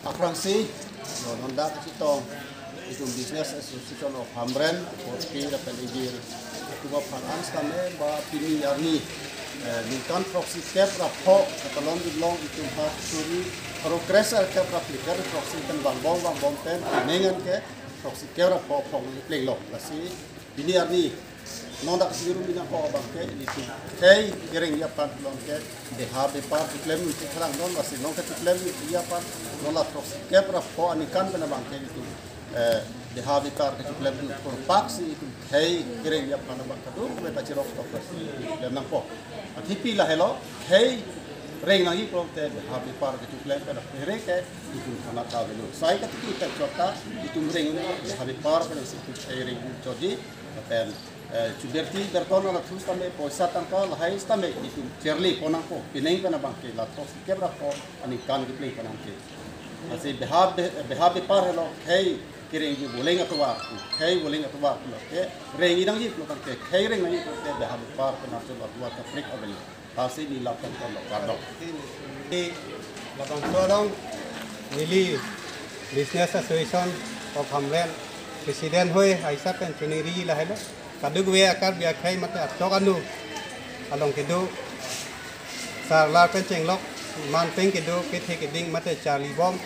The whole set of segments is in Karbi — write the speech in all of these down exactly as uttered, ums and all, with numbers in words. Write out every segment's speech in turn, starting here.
Aphrangsi, non dak chetong itum Business Association of Hamren, Korte lapen Igir atum aphan an sitame ba pini arni, eh, ningkan throksi kep ra pho katalon dun long itum ha suri aro kresar kep ra phlikep throksi pen vangbom vangbom pen ningkan ke throksi kep ra pho phong pleng lo. Lasi pini arni non dak sirum bina ko abang ke itum khei kereng aphan long ke beha bepar keklem un theklang non, lasi non keklem aphan non la throksi kep ra pho aningkan pen abang ke itum, eh, beha bepar keklem un thurpak si itum khei kereng aphan abang kadokave ta chirok tok, lasi klem nangpo. Athe pi lahelo, khei reng nangji pulote beha bepar keklem pen aphere ke itum khana ta velo. Sai katiki pen chot ta itum reng beha bepar pen si itum khei reng chotji, lapen, eh, chuberti berton ala thu sitame poisa tangka lahai sitame itum cherli pon nangpo, pining pen abang ke la throksi kep ra pho aningkan kepleng pen abang ke. Lasi beha be-, beha bepar helo khei kereng voleng atovar, khei voleng atovar pulo ke reng idang ji pulo tangte khei reng nangji pulote beha bepar pen achol atovar kaprik avel. Lasi neli lapen kon lo kardom. Di labangso along neli Business Association of Hamren President hoi aisa pen choningri lahelo. Kadokave akarbi akhei mate atok anu along kedo, sarlar pen chenglok, man pen kedo, kethe keding mate charlibom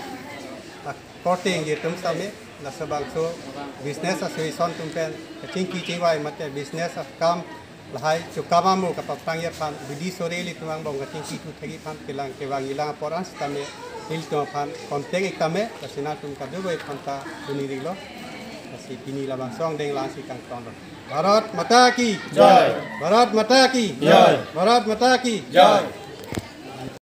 akorte ingjir atum sitame, laso bangso Business Association atum pen kachingki chingvai mate business akam lahai chokam amo kapaphrang aphan bidi sore ilitum angbong kachingki thu thekji aphan kelang kevang ilang apor an sitame ilitum aphan contact ik tame, lasi nangtum kadokave aphan ta choningri lo. Lasi pini labangso angdeng lang si kangton lo. Bharat Mata Ki Jai. Bharat Mata Ki Jai. Bharat Mata Ki Jai.